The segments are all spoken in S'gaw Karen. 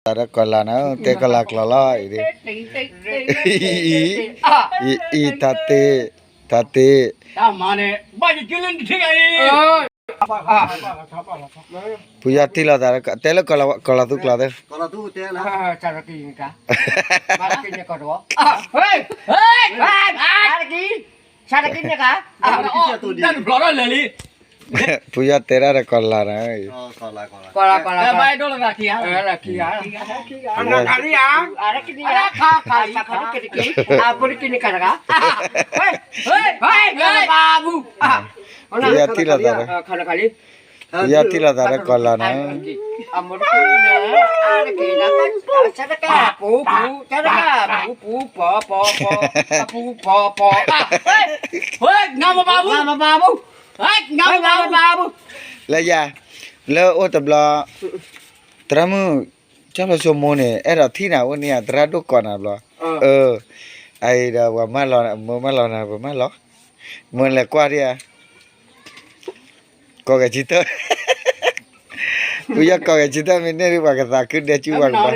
သးဒီးကီၢ်လၤန့ၣ် တဲကီၢ်လၤကျိာ်လီၤ အံၤဒ် အံၤ အံၤ တၢ်တ့ တၢ်တ့ တၢ်မၤန့ၣ် ဘၣ်ယက့လၢနထံၣ်ဂၤအံၤ ဖုယီၢ်ထံၣ်လိာ်သးဒီး တဲလၢကီၢ်လၤသူကျိာ်သ့ ဖုယီၢ်တဲဒၣ်ဒီးကီၢ်လၤန့ၣ် ကီၢ်လၤ ကီၢ်လၤ ကီၢ်လၤ ဖုယီၢ်ထံၣ်လိာ်သးဒီး ဖုယီၢ်ထံၣ်လိာ်သးဒီးကီၢ်လၤန့ၣ် လၢယၤ လၢအိၣ်တဘျီ သရၣ်မုၣ် ကၠီဖျိစိမိၢ်န့ၣ် အဲၣ်ဒိးထံၣ်နၤအိၣ်န့ၣ်ဧါ သရၣ်ဒိၣ်ကိးနၤဘျီ အအံၤဒီးပှၤမၢလီၤ မၢမၢလီၤနၤ ပမၢလီၤ မၢလဲၤကွၢ်ဒံးဧါ ကိးဂဲၤဆံတၢၢ် ဖုယီၢ်ကိးဂဲၤဆံတၢၢ် မ့ၢ်န့ၢ်ဒ်ပှၤကသးခုဒဲကၠူပှၤကပၤ က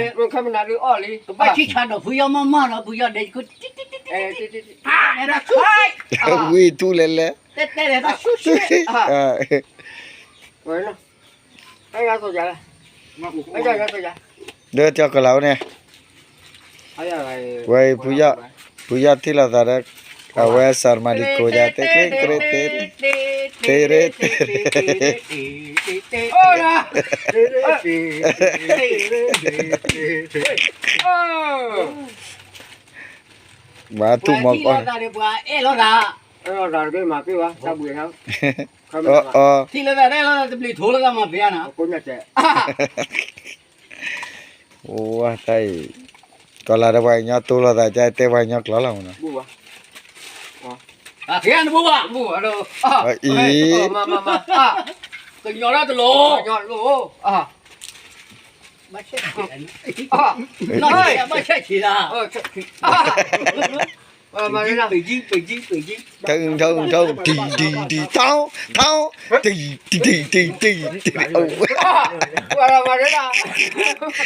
ဘၣ်ဆံၣ်ဆါဒီးဖုယီၢ်မၢမၢလီၤ ဖုယီၢ်ဒဲက ဝံၤထူလဲၤလဲၤ တဲတဲလဲၤတၢ်ဆူၣ်ဆူၣ် ဒီးကၠီကလၤအိၣ်န့ၣ် ဝဲအံၤ ဖုယီၢ်ထံၣ်လိာ်သးဒီး အဝဲစၤမၤလံၤကိးယၤ တဲကျ့ကရ့ တဲရ့ တဲရ့ တဲရ့ ဘၣ်ထူၣ်မီၤကီၢ် အီ အိၣ်ဝဲတၢ်အံၤ ကီၢ်လၤဒီးပှၤကညီတိလိာ်သး ကတဲပှၤကညီကျိာ်လီၤမးနီၤ အံၤ ကညီတၢ်တလိၤ ဘၣ်ဆဲးဆံးလၢ ပယံပယံပယံ ထုထုထု တံၤတံၤတံၤ ထီ ထီ တံၤတံၤတံၤတံၤတံၤ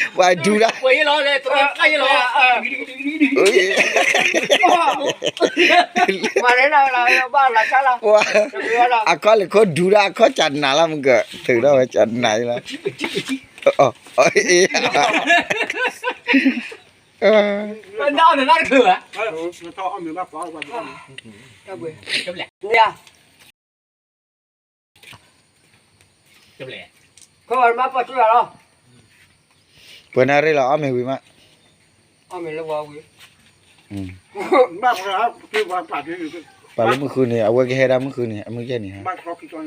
ပှၤဒူဒၣ် ပှၤအခီၣ်လၢခိဒူဒၣ် အခီၣ်ကၠးနးလီၤ မုၢ်က ထုးထီၣ်ဝဲကၠးနးလီၤ အ့ ပှၤနၢ်ရ့ၣ်လီၤ အီၣ်မ့ၤဝံၤမး ပာ်လၢမုၢ်ဃုန့ၣ် အဝဲကဟဲဒၣ်မုၢ်ဃုန့ၣ် အမုၢ်ယဲၢ်န့ၣ် ကဲတကီၢ်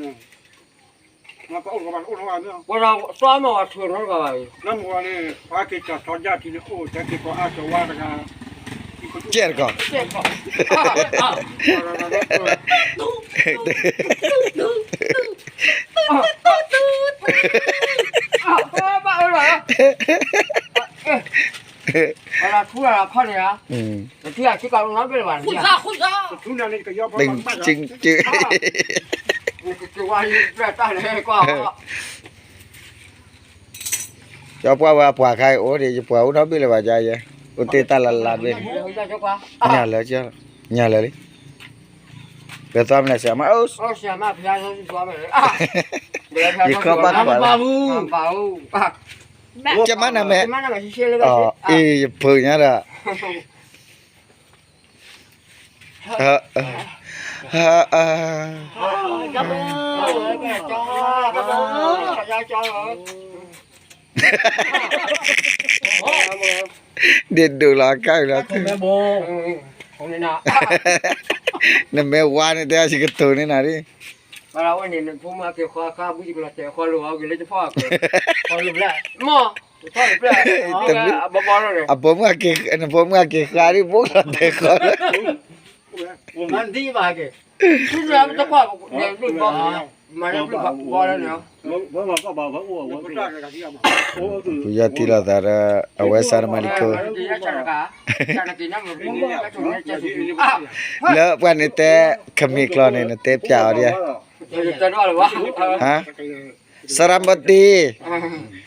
ထူၣ်အခီၣ်န့ၣ် ကၠီပှၢ်ဝဲအပှၤခါအံၤအိၣ်ဒံး ယပှၤအိၣ်နီတဘ့ၣ်လၢၤဘၣ်ယါယဲ အိၣ်တ့ၢ်တၢ်လၢ်လၢ်တဘ့ၣ်န့ၣ် ညၣ်လၢ ညၣ်လၢလံ ပသီမနုၤဆရာမ အိၣ် ယခီၣ်ဘၣ်ခွါလၢ ကမနမဲ အ့ ယဖုးညါဒီး ဒ်ဒိၣ်လီၤအခါအံၤလီၤ နမ့ၢ်ဝါန့ၣ် တဲအီၤစကတိၤန့ၢ်နၤဒ် အဖိမုၣ်အက့ၤဃါဒ် ဘိလီၤတဲာ်ဃီလၢ ဖုယီၢ်ထံၣ်လိာ်သးဒီး အဝဲစးတမၤလံၤခိၣ် လၢပှၤန့ၣ်တဲ ခမ့ၢ်ကျိာ်န့ၣ် နတဲပျးအီၤဒ်ဧါ ဟါ စရၣ်မတံ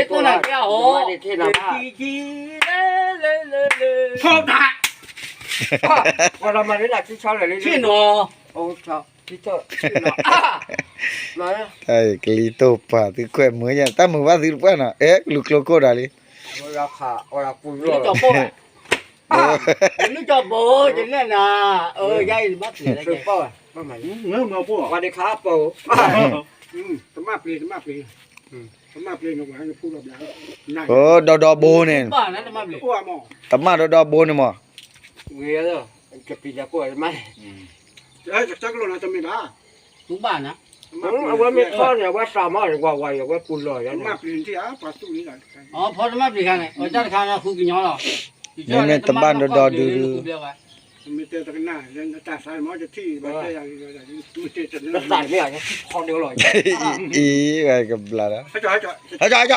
မ့ၢ်တိၢ်နၤက့ၤအီၤ, မ့ၢ်တ့ၢ်နၤဘၣ်, ထိၣ်တၢ်, ပှၤလီၤမၤလၢလၢခံဆီလၢာ်လံ, ဆ့ၣ်နီၤ, တၢ်အံၤကလံၤတိၢ်ပာ်သုခွဲးမုာ်ညါ တၢ်မုာ်ဘၣ်သုတပှၢ်နီၤ အဲၣ်ကလူၤကျိကိၣ်ဒၣ်လံ, နကၠီဘိ, ယနဲၣ်နၤ, ယအံၤတဘၣ်ပျံၤလၢ, တမၢ်ပျံၤ, တမၢ်ပျံၤ, အိၣ်ဒီဒီဘိန့ၣ်, တမၢ်ဒီဒီဘိန့ၣ်မး, ဝံၤလီၤ, ကပျံၤလၢကိၣ်တမၢ်, တမ့ၢ်ဘၣ် အဝဲမ့ၢ်ထီၣ်န့ၣ် အဝဲစးမီၢ်န့ၣ် ဝးဝးအံၤ အဝဲပူၤလီၢ်ယၤန့ၣ်, ဖီတမၢ်ပျံၤခါန့ၣ် အတၢ်တခါန့ၣ် ဃုကညီလီၤ, မ့မ့ၢ်တဘၣ်ဒီဒီဒုဒု, မ့ၢ်တဲတကနၣ်, တၢ်သးမ့ၢ်တထံၣ်ဘၣ်တဲယၤ, တသးတမ့ၢ်ခီဒိလီၤ, အံၤ, ကဘျါ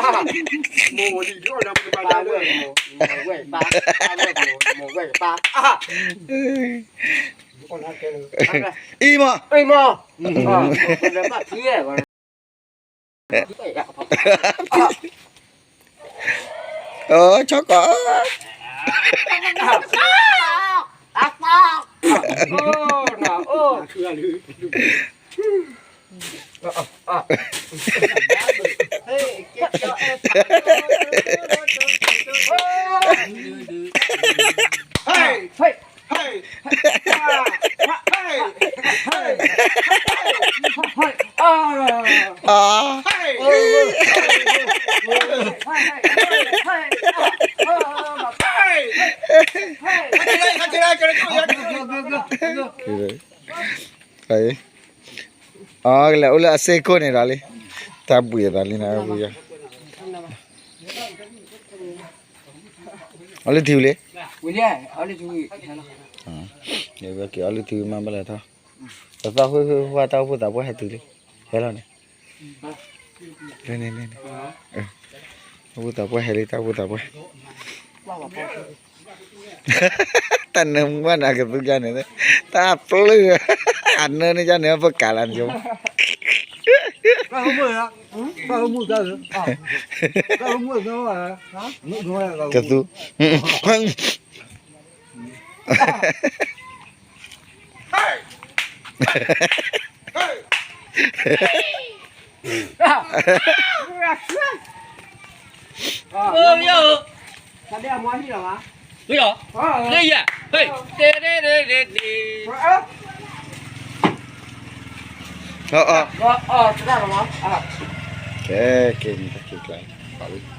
ဒီး, မိၢ်ဝဲ, မိၢ်ဝဲ, မိၢ်ဝဲ, မိၢ်ဝဲ, အံၤမး, အံၤမး, ဆီကီၢ်, အကလဲၤအိၣ်လၢအစ့ၢ်ခိၣ်န့ၣ်ဒီးလံ, တၢ်ဘှံးအသးလံနၤ, အီလုၢ်ထံဝံၤလံ, က့ၤအီလုၢ်ထံဝံၤမးဘၣ်လဲၣ်ထီၣ်, ပသီၣ်ဃုာ်ဃုာ်ဃုာ်တၢ်အိၣ်ဖှိၣ်သးပှၢ်ဟဲတုၤလံ, ဟဲလီၤန့ၣ်, လၢန့ၣ်န့ၣ်, တၢ်အိၣ်ဖှိၣ်သးပှၢ်ဟဲလံ တၢ်အိၣ်ဖှိၣ်သးပှၢ် တၢ်နၢမူဘၣ်န့ၣ် အကသူကန့ၣ်, တၢ်ပျုၢ်, အနၢန့ၣ်ကန့ၣ် ပကးလၢနကၠိ, ကသူ လၢယၤ, ဟဲ, တဲတဲတဲတဲတဲ, အ, ကဲ, ကဲ, ကဲ, ကဲ, ကဲ,